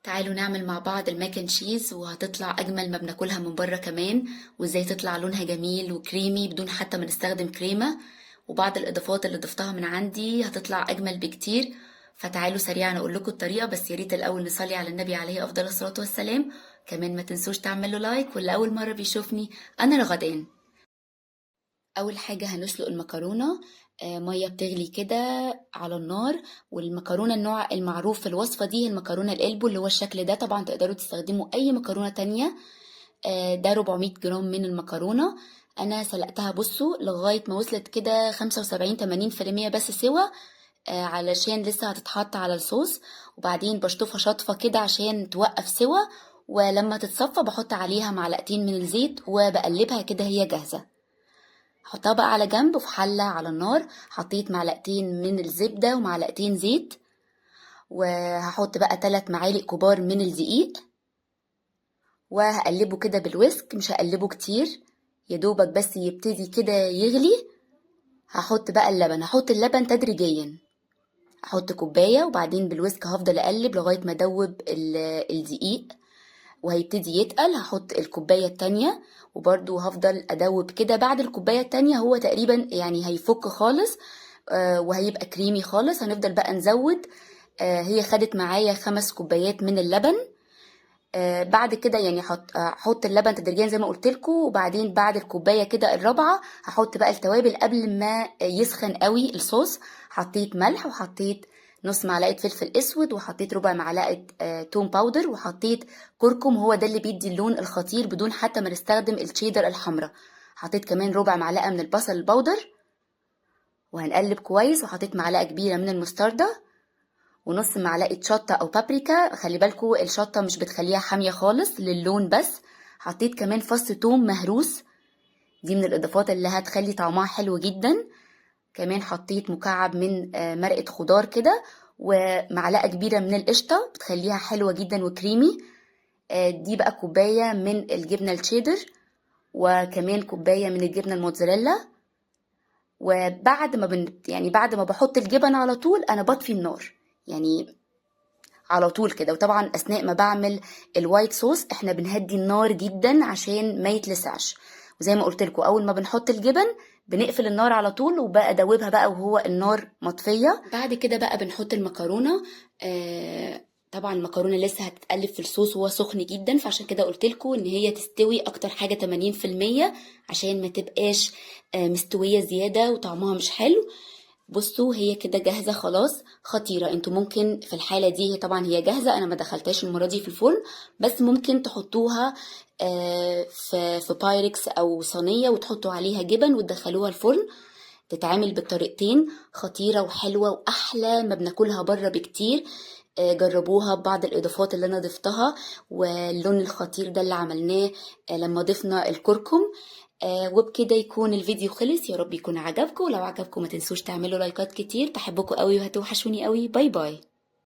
تعالوا نعمل مع بعض ال mac and cheese، وهتطلع اجمل ما بناكلها من بره كمان، وازاي تطلع لونها جميل وكريمي بدون حتى ما نستخدم كريمة، وبعض الاضافات اللي ضفتها من عندي هتطلع اجمل بكتير. فتعالوا سريعا اقول لكم الطريقة، بس يا ريت الاول نصلي على النبي عليه افضل الصلاة والسلام. كمان ما تنسوش تعملوا like، واللي اول مرة بيشوفني انا رغدان. اول حاجة هنسلق المكرونة، مية بتغلي كده على النار. والمكرونة النوع المعروف في الوصفة دي هي المكرونة ال elbow اللي هو الشكل ده، طبعا تقدروا تستخدموا اي مكرونة تانية. ده 400 جرام من المكرونة، انا سلقتها بصوا لغاية ما وصلت كده خمسة وسبعين تمانين في المية بس سوا، علشان لسه هتتحط على الصوص. وبعدين بشطفها شطفة كده عشان توقف سوا، ولما تتصفى بحط عليها معلقتين من الزيت وبقلبها كده هي جاهزة. حطها بقى على جنب في حلة على النار. حطيت معلقتين من الزبدة ومعلقتين زيت، وهحط بقى 3 معالق كبار من الدقيق، وهقلبه كده بال whisk، مش هقلبه كتير، يا دوبك بس يبتدي كده يغلي. هحط بقى اللبن، هحط اللبن تدريجيا، هحط كوباية وبعدين بال whisk هفضل اقلب لغاية ما ادوب الدقيق وهيبتدي يتقل. هحط الكوباية التانية وبرضو هفضل ادوب كده. بعد الكوباية التانية هو تقريبا هيفك خالص، وهيبقى كريمي خالص. هنفضل بقى نزود. هي خدت معايا 5 كوبايات من اللبن. بعد كده هحط اللبن تدريجيا زي ما قلت لكم، وبعدين بعد الكوبايه كده الرابعه هحط بقى التوابل قبل ما يسخن قوي الصوص. حطيت ملح، وحطيت نص معلقه فلفل اسود، وحطيت ربع معلقه، توم powder، وحطيت كركم، هو ده اللي بيدي اللون الخطير بدون حتى ما نستخدم الشيدر الحمراء. حطيت كمان ربع معلقه من البصل ال powder، وهنقلب كويس. وحطيت معلقه كبيره من المستردة، ونص معلقه شطه او بابريكا. خلي بالكوا الشطه مش بتخليها حاميه خالص، للون بس. حطيت كمان فص توم مهروس، دي من الاضافات اللي هتخلي طعمها حلو جدا. كمان حطيت مكعب من مرقه خضار كده، ومعلقه كبيره من القشطه بتخليها حلوه جدا وكريمي. دي بقى كوبايه من الجبنه الشيدر، وكمان كوبايه من الجبنه الموتزاريلا. وبعد ما بن يعني بعد ما بحط الجبن على طول انا بطفي النار، على طول كده. وطبعا اثناء ما بعمل ال white sauce احنا بنهدي النار جدا عشان ما يتلسعش. وزي ما قلت لكم اول ما بنحط الجبن بنقفل النار على طول، وبقى ادوبها بقى وهو النار مطفيه. بعد كده بقى بنحط المكرونه. طبعا المكرونه لسه هتتقلب في الصوص وهو سخن جدا، فعشان كده قلت لكم ان هي تستوي اكتر حاجه تمانين في المية عشان ما تبقاش مستويه زياده وطعمها مش حلو. بصوا هي كده جاهزة خلاص، خطيرة. انتوا ممكن في الحالة دي، طبعا هي جاهزة، انا ما دخلتهاش المرة دي في الفرن، بس ممكن تحطوها في بايركس او صينية وتحطوا عليها جبن وتدخلوها الفرن. تتعمل بالطريقتين، خطيرة وحلوة واحلى ما بناكلها بره بكتير. جربوها ببعض الاضافات اللي انا ضفتها، واللون الخطير ده اللي عملناه، لما ضفنا الكركم. وبكده يكون الفيديو خلص. يا رب يكون عجبكم، ولو عجبكم ما تنسوش تعملوا لايكات كتير. بحبكم قوي وهتوحشوني قوي. bye bye.